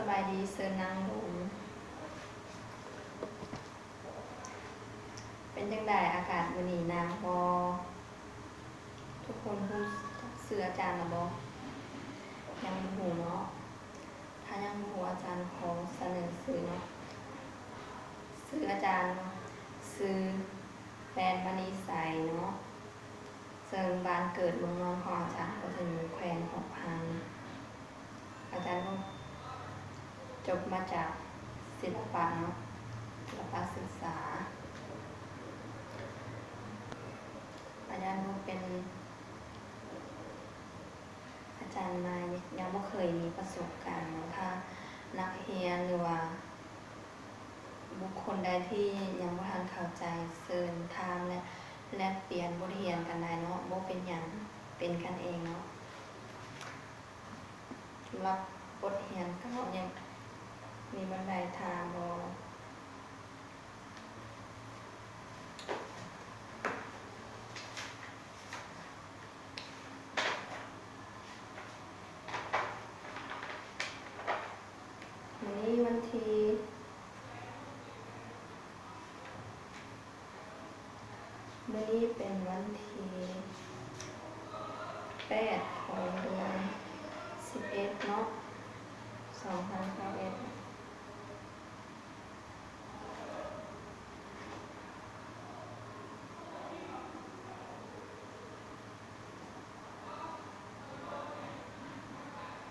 ສະບາຍດີ, ເຊີນນັ່ງລົງ. ເປັນຈັ່ງໃດ ອາກາດມື້ນີ້ໜາວບໍ່? ທຸກຄົນຮູ້ຊື່ອາຈານແລ້ວບໍ່? ຍັງບໍ່ຮູ້ເນາະ. ຖ້າຍັງບໍ່ຮູ້ ອາຈານຂໍສະເໜີຊື່ເນາະ. ຊື່ອາຈານຊື່ ແປນມະນີໄຊເນາະ, ເຊິ່ງບ້ານເກີດເມືອງນອນຂອງອາຈານກໍຈະຢູ່ແຂວງຫົວພັນ. ອາຈານກໍຈົບມາຈາກສິລະປະເນາະ, ສິລະປະສຶກສາ. ອາຈານກໍເປັນ ອາຈານໃໝ່ ຍັງບໍ່ເຄີຍມີປະສົບການເນາະ. ຖ້ານັກຮຽນ ຫຼືວ່າບຸກຄົນໃດທີ່ຍັງບໍ່ທັນເຂົ້າໃຈ ເຊີນຖາມ ແລະ ແລກປ່ຽນບົດຮຽນກັນໄດ້ເນາະ, ບໍ່ເປັນຫຍັງ, ເປັນກັນເອງເນາະ. ສຳລັບບົດຮຽນເກົ່າ ຍັງມີບ່ອນໃດຖາມບໍ່? ມື້ນີ້ວັນທີ ມື້ນີ້ເປັນວັນທີແປດຂອງເດືອນສິບເອັດເນາະ, ສອງພັນຊາວເອັດ.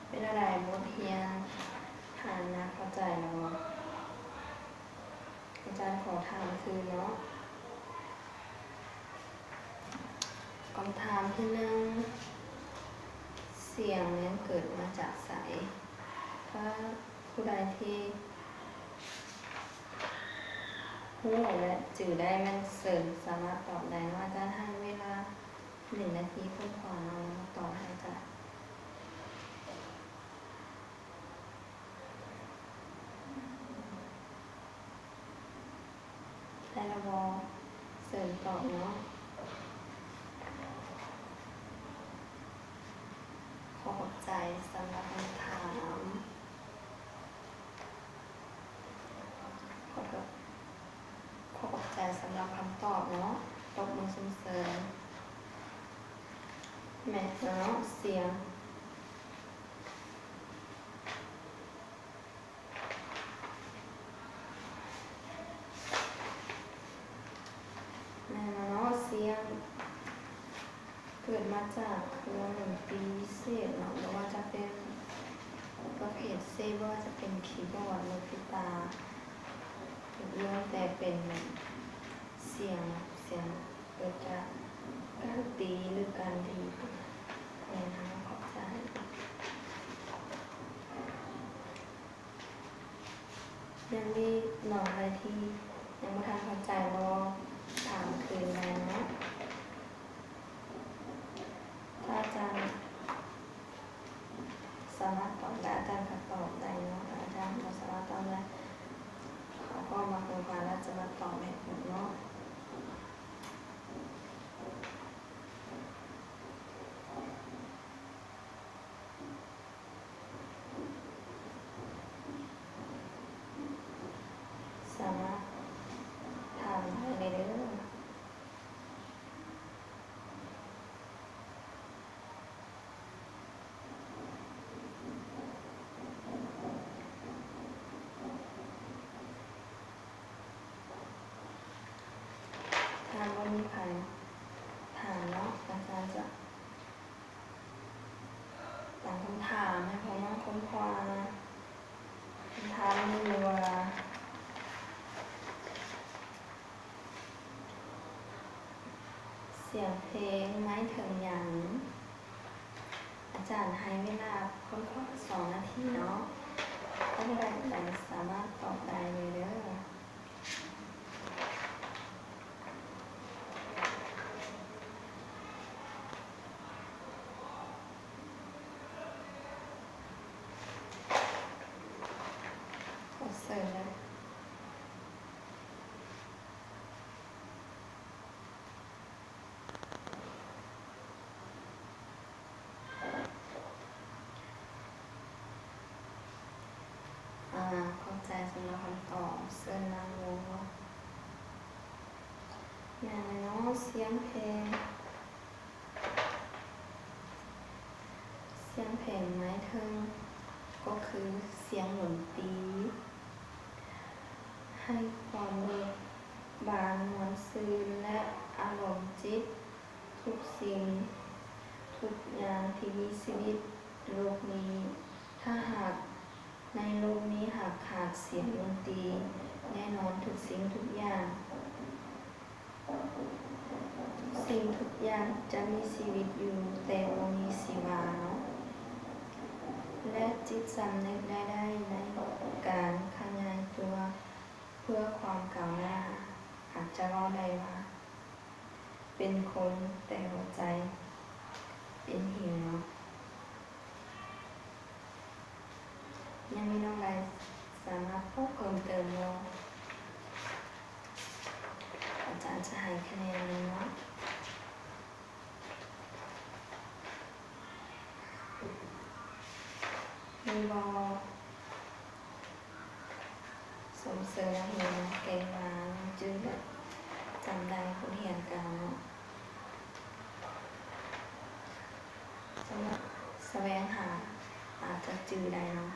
ເປັນແນວໃດ ບົດຮຽນ ທ່ານນາເຂົ້າໃຈແລ້ວບໍ່? ອາຈານຂໍຖາມຄືນເນາະ. ຄຳຖາມທີໜຶ່ງ, ສຽງແມ່ນເກີດມາຈາກໃສ? ຖ້າຜູ້ໃດທີ່ຮູ້ ແລະ ຈື່ໄດ້ ແມ່ນເຊີນສາມາດຕອບໄດ້ເນາະ. ອາຈານໃຫ້ເວລາໜຶ່ງນາທີຄົ້ນຄວ້າເນາະ, ແລ້ວມາຕອບໃຫ້ອາຈານ. ໄດ້ແລ້ວບໍ່? ເຊີນຕອບເນາະ. ຂໍຂອບໃຈສຳລັບຄຳຖາມ. ຂໍໂທດ. ຂໍຂອບໃຈສຳລັບຄຳຕອບເນາະ. ຕົບມືຊົມເຊີຍ. ແມ່ນແລ້ວເນາະ, ສຽງ ແມ່ນແລ້ວເນາະ, ສຽງເກີດມາຈາກເຄື່ອງດົນຕີພິເສດເນາະ, ບໍ່ວ່າຈະເປັນປະເພດເຊ, ບໍ່ວ່າຈະເປັນຄີບອດ ຫຼື ກີຕາ, ລ້ວນແຕ່ເປັນສຽງ, ສຽງເກີດຈາກການຕີ ຫຼື ການດີດ. ແມ່ນແລ້ວ, ຂອບໃຈ. ຍັງມີນ້ອງໃດທີ່ຍັງບໍ່ທັນເຂົ້າໃຈບໍ່? ຖາມຄືນໄດ້ເນາະ. ຖ້າອາຈານສາມາດຕອບໄດ້ ອາຈານກໍຕອບໄດ້ເນາະ, ຖ້າອາຈານບໍ່ສາມາດຕອບໄດ້ ເຂົາກໍມາໂຮງພານ ແລ້ວຈະມາຕອບໃຫ້ເພິ່ນເນາະ. ສາມາດຖາມໄດ້ເລີຍເດີ. ຖ້າບໍ່ມີໃຜຖາມເນາະ, ອາຈານຈະ ຕັ້ງຄຳຖາມໃຫ້ພວກນ້ອງຄົ້ນຄວ້າ. ຄຳຖາມມີຢູ່ວ່າ ສຽງເພງໝາຍເຖິງຫຍັງ? ອາຈານໃຫ້ເວລາຄົ້ນຄວ້າສອງນາທີເນາະ. ຖ້າບໍ່ໄດ້ອັນໃດ ສາມາດຕອບໄດ້ເລີຍເດີ. ຂໍເຊີນເດີ. ອ ສຳລັບຄຳຕອບ. ເຊີນນັ່ງລົງເນາະ. ແມ່ນແລ້ວເນາະ, ສຽງເພງ, ສຽງເພງໝາຍເຖິງ ກໍຄືສຽງດົນຕີ ໃຫ້ຄວາມເບີກບານມ່ວນຊື່ນ ແລະ ອາລົມຈິດ. ທຸກສິ່ງທຸກຢ່າງທີ່ມີຊີວິດໂລກນີ້ ຖ້າຫາກໃນໂລກນີ້ຫາກຂາດສຽງດົນຕີ, ແນ່ນອນທຸກສິ່ງທຸກຢ່າງ, ສິ່ງທຸກຢ່າງຈະມີຊີວິດຢູ່ ແຕ່ບໍ່ມີຊີວາເນາະ ແລະ ຈິດສຳນຶກໄດ້ ໄດ້ໃນການຂະຫຍາຍຕົວເພື່ອຄວາມກ້າວໜ້າ. ອາດຈະເວົ້າໄດ້ວ່າ ເປັນຄົນແຕ່ຫົວໃຈເປັນຫີນເນາະ. ຍັງມີນ້ອງໃດສາມາດບອກເພີ່ມເຕີມບໍ່? ອາຈານຈະໃຫ້ຄະແນນເລີຍເນາະ. ມີບໍ່? ຊົມເຊີຍນັກຮຽນເກັ່ງວ່າຍັງຈື່ ແລະ ຈຳໄດ້ບົດຮຽນເກົ່າເນາະ. ສຳລັບສະແຫວງຫາ ອາດຈະຈື່ໄດ້ເນາະ.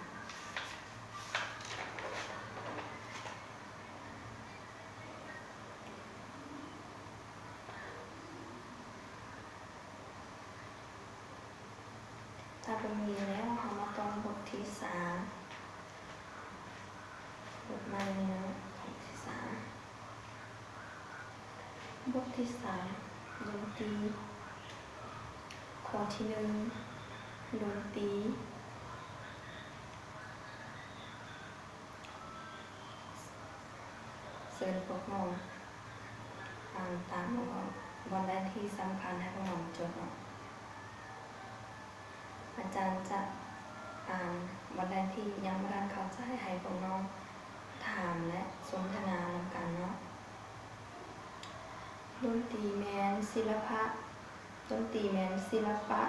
ຖ້າບໍ່ມີແລ້ວ ເຮົາມາຕໍ່ບົດທີສາມ. ບົດໃໝ່ນີ້ເນາະ, ບົດທີສາມ. ບົດທີສາມ ດົນຕີ. ຂໍ້ທີໜຶ່ງ ດົນຕີ. ເຊີນພວກນ້ອງອ່ານຕາມ ແລ້ວກໍບ່ອນໃດທີ່ສຳຄັນໃຫ້ພວກນ້ອງຈົດເນາະ. ອາຈານຈະອ່ານບ່ອນໃດທີ່ຍັງບໍ່ທັນເຂົ້າໃຈ ໃຫ້ພວກນ້ອງຖາມ ແລະ ສົນທະນານຳກັນເນາະ. ດົນຕີແມ່ນສິລະປະ. ດົນຕີແມ່ນສິລະປະ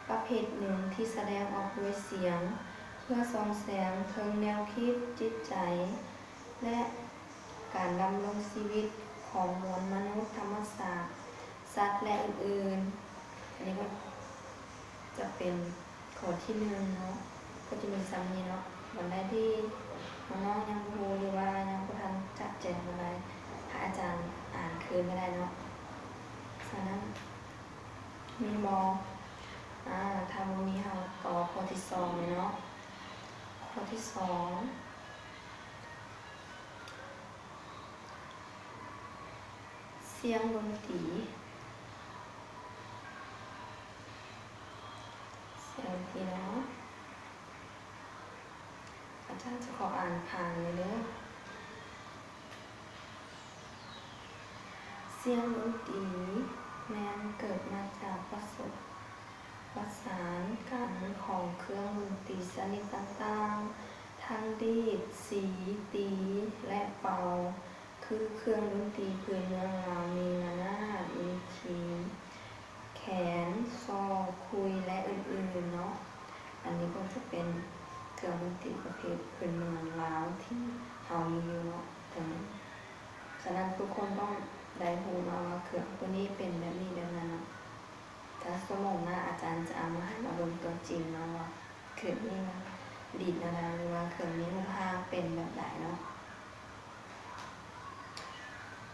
ປະເພດໜຶ່ງທີ່ສະແດງອອກດ້ວຍສຽງ ເພື່ອສ່ອງແສງເຖິງແນວຄິດ, ຈິດໃຈ ແລະ ການດຳລົງຊີວິດຂອງມວນມະນຸດ, ທຳມະຊາດ, ສັດ ແລະ ອື່ນໆ. ອັນນີ້ກໍຈະເປັນ ຂໍ້ທີໜຶ່ງເນາະ ກໍຈະມີສ່ຳນີ້ເນາະ. ບ່ອນໃດທີ່ນ້ອງໆຍັງບໍ່ຮູ້ ຫຼືວ່າຍັງບໍ່ທັນຈະແຈ້ງປານໃດ ໃຫ້ອາຈານອ່ານຄືນກໍໄດ້ເນາະ. ສະນັ້ນ ມີບໍ່? ອາ ຖ້າບໍ່ມີ ເຮົາຕໍ່ຂໍ້ທີສອງເລີຍເນາະ. ຂໍ້ທີສອງ ສຽງດົນຕີ. ສຽງດົນຕີເນາະ, ອາຈານຈະຂໍອ່ານຜ່ານເລີຍເດີ. ສຽງດົນຕີແມ່ນເກີດມາຈາກປະສົບປະສານກັນຂອງເຄື່ອງດົນຕີຊະນິດຕ່າງໆ ທັງດີດ, ສີ, ຕີ ແລະ ເປົ່າ. ຄືເຄື່ອງດົນຕີພື້ນເມືອງລາວມີລະນາດ, ມີຄີງ, ແຄນ, ຊໍ, ຄຸຍ ແລະ ອື່ນໆເນາະ. ອັນນີ້ກໍຈະເປັນເຄື່ອງດົນຕີປະເພດພື້ນເມືອງລາວທີ່ເຮົາມີຢູ່ເນາະ. ສະນັ້ນທຸກຄົນຕ້ອງໄດ້ຮູ້ເນາະວ່າເຄື່ອງໂຕນີ້ເປັນແບບນີ້ແບບນັ້ນເນາະ. ຖ້າຊົ່ວໂມງໜ້າອາຈານຈະເອົາມາໃຫ້ມາເບິ່ງຕົວຈິງເນາະວ່າ ເຄື່ອງນີ້ມັນດີດແນວໃດ ຫຼືວ່າເຄື່ອງນີ້ຮູບຮ່າງເປັນແບບໃດເນາະ.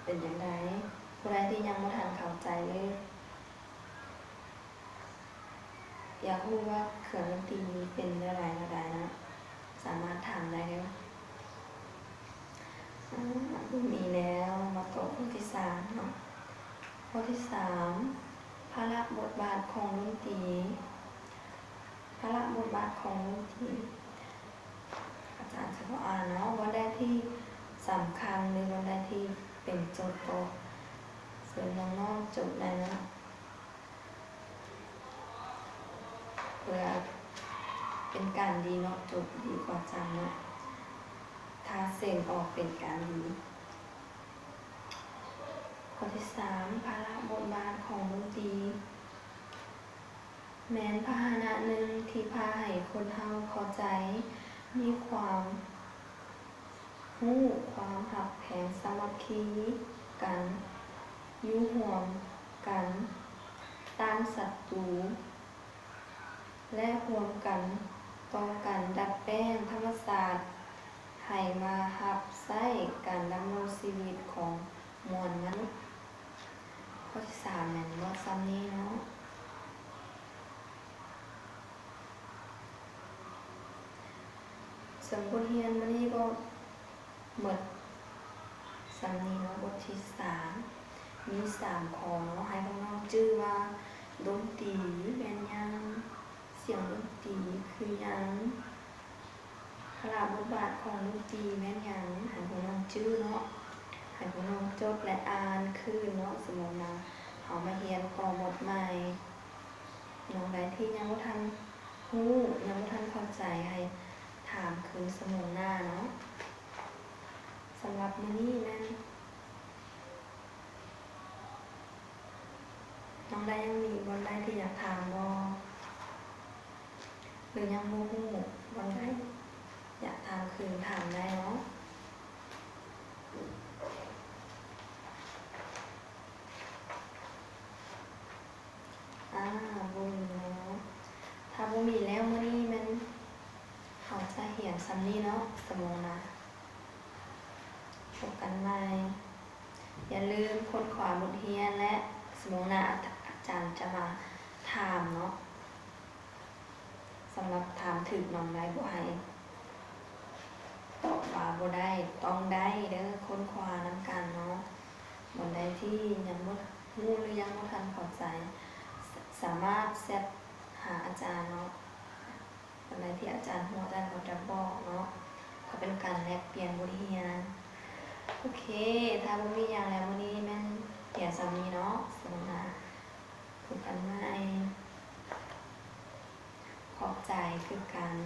ເປັນຈັ່ງໃດ? ຜູ້ໃດທີ່ຍັງບໍ່ທັນເຂົ້າໃຈ ຫຼື ຢາກຮູ້ວ່າເຄື່ອງດົນຕີນີ້ເປັນແນວໃດແນວໃດເນາະ ສາມາດຖາມໄດ້ເດີ. ອາ ບໍ່ມີແລ້ວ, ມາຕໍ່ຂໍ້ທີສາມເນາະ. ຂໍ້ທີສາມ ພາລະບົດບາດຂອງດົນຕີ. ພາລະບົດບາດຂອງດົນຕີ ອາຈານຈະບໍ່ອ່ານເນາະ. ບ່ອນໃດທີ່ສຳຄັນ ຫຼື ບ່ອນໃດທີ່ເປັນໂຈດກໍເຊີນນ້ອງໆຈົດໄດ້ເນາະ ເພື່ອເປັນການດີເນາະ, ຈົດດີກວ່າຈຳເນາະ ຖ້າເສັງອອກເປັນການດີ. ຂໍ້ທີສາມ ພາລະບົດບາດຂອງດົນຕີ ແມ່ນພາຫະນະໜຶ່ງທີ່ພາໃຫ້ຄົນເຮົາເຂົ້າໃຈ ມີຄວາມ ຮູ້ຄວາມຮັກແພງສາມັກຄີກັນ, ຢູ່ຮ່ວມກັນຕ້ານສັດຕູ ແລະ ຮ່ວມກັນຕໍ່ການດັດແປງທຳມະຊາດໃຫ້ມາຮັບໃຊ້ການດຳລົງຊີວິດຂອງມວນມະນຸດ. ຂໍ້ທີສາມແມ່ນເໝາະສ່ຳນີ້ເນາະ. ສ່ວນບົດຮຽນມື້ນີ້ກໍໝົດສ່ຳນີ້ເນາະ. ບົດທີສາມມີສາມຂໍ້ເນາະ, ໃຫ້ພວກນ້ອງຈື່ວ່າດົນຕີແມ່ນຫຍັງ, ສຽງດົນຕີຄືຫຍັງ, ພາລະບົດບາດຂອງດົນຕີແມ່ນຫຍັງ, ໃຫ້ພວກນ້ອງຈື່ເນາະ, ໃຫ້ພວກນ້ອງຈົດ ແລະ ອ່ານຄືນເນາະ. ສົມມຸດວ່າເຮົາມາຮຽນຕໍ່ບົດໃໝ່, ນ້ອງໃດທີ່ຍັງບໍ່ທັນຮູ້ ຍັງບໍ່ທັນເຂົ້າໃຈ ໃຫ້ຖາມຄືນຊົ່ວໂມງໜ້າເນາະ. ສຳລັບມື້ນີ້ແມ່ນ ນ້ອງໃດຍັງມີບ່ອນໃດທີ່ຢາກຖາມບໍ່ ຫຼືຍັງບໍ່ຮູ້ບ່ອນໃດ ຢາກຖາມຄືນຖາມໄດ້ເນາະ. ອາ ບໍ່ມີແລ້ວ. ຖ້າບໍ່ມີແລ້ວ ມື້ນີ້ແມ່ນເຮົາຈະຮຽນສ່ຳນີ້ເນາະ ສະໂມງນາ. ພົບກັນໃໝ່. ຢ່າລືມຄົ້ນຄວ້າບົດຮຽນ ແລະ ສະໂມງໜ້າອາ ອາຈານຈະມາຖາມເນາະ. ສຳລັບຖາມຖືກນ້ອງໄດ້ບໍ່ໃຫ້ຕອບວ່າບໍ່ໄດ້, ຕ້ອງໄດ້ເດີ, ຄົ້ນຄວ້ານຳກັນເນາະ. ບ່ອນໃດທີ່ຍັງບໍ່ຮູ້ ຫຼື ຍັງບໍ່ທັນເຂົ້າໃຈ ສາມາດແຊັດຫາອາຈານເນາະ. ອັນໃດທີ່ອາຈານຮູ້ ອາຈານກໍຈະບອກເນາະ, ເພື່ອເປັນການແລກປ່ຽນບົດຮຽນ. ໂອເຄ, ຖ້າບໍ່ມີຫຍັງແລ້ວ ມື້ນີ້ແມ່ນຮຽນສ່ຳນີ້ເນາະ. ສົມມຸດວ່າ ພົບກັນໃໝ່. ຂອບໃຈຄືກັນ.